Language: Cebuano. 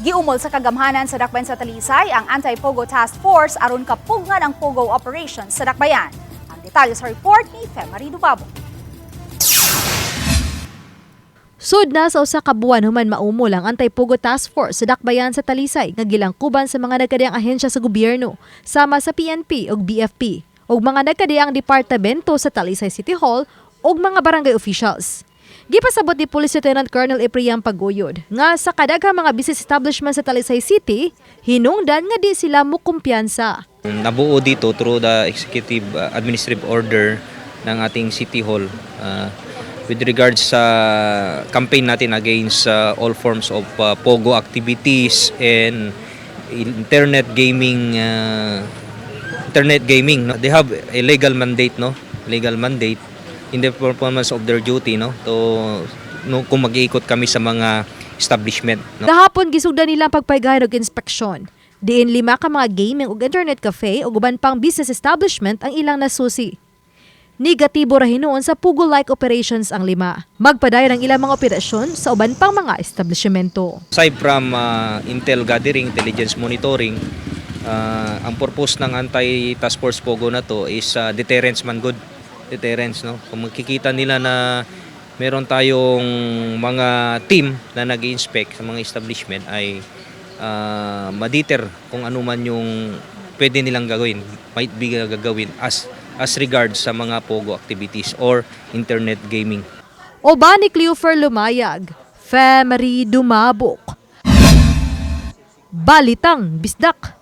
Giumol sa kagamhanan sa Dakbayan sa Talisay ang Anti-Pogo Task Force aron kapugngan ang Pogo operations sa Dakbayan. Ang detalye sa report ni Femari Dubabo. Sud na sa 1 ka buwan human maumol ang Anti-Pogo Task Force sa Dakbayan sa Talisay nga gilangkuban sa mga nagkadiang ahensya sa gobyerno sama sa PNP ug BFP ug mga nagkadiang departamento sa Talisay City Hall ug mga barangay officials. Gipasabot ni Police Lieutenant Colonel Ephraim Paguyod nga sa kadaghang mga business establishment sa Talisay City, hinungdan nga di sila mukumpiyansa. Nabuo dito through the executive administrative order ng ating City Hall with regards sa campaign natin against all forms of POGO activities and internet gaming, no? They have a legal mandate, no, legal mandate in the performance of their duty, no, to, no, kung mag-iikot kami sa mga establishment, no. Gahapon gisugdan nila ang pagpaygayon og inspeksyon. Diin lima ka mga gaming ug internet cafe ug uban pang business establishment ang ilang nasusi. Negatibo ra hinuon sa Pogo-like operations ang lima. Magpadayon ang ilang mga operasyon sa uban pang mga establishmento. Aside from intel gathering, intelligence monitoring, ang purpose ng anti-task force POGO na to is deterrence man good. Deterrence, no? Kung makikita nila na meron tayong mga team na nag inspect sa mga establishment ay ma-deter kung ano man yung pwede nilang gagawin, might be gagawin as regards sa mga POGO activities or internet gaming. Uban ni Cleofer Lumayag, Femery Dumabok. Balitang Bisdak.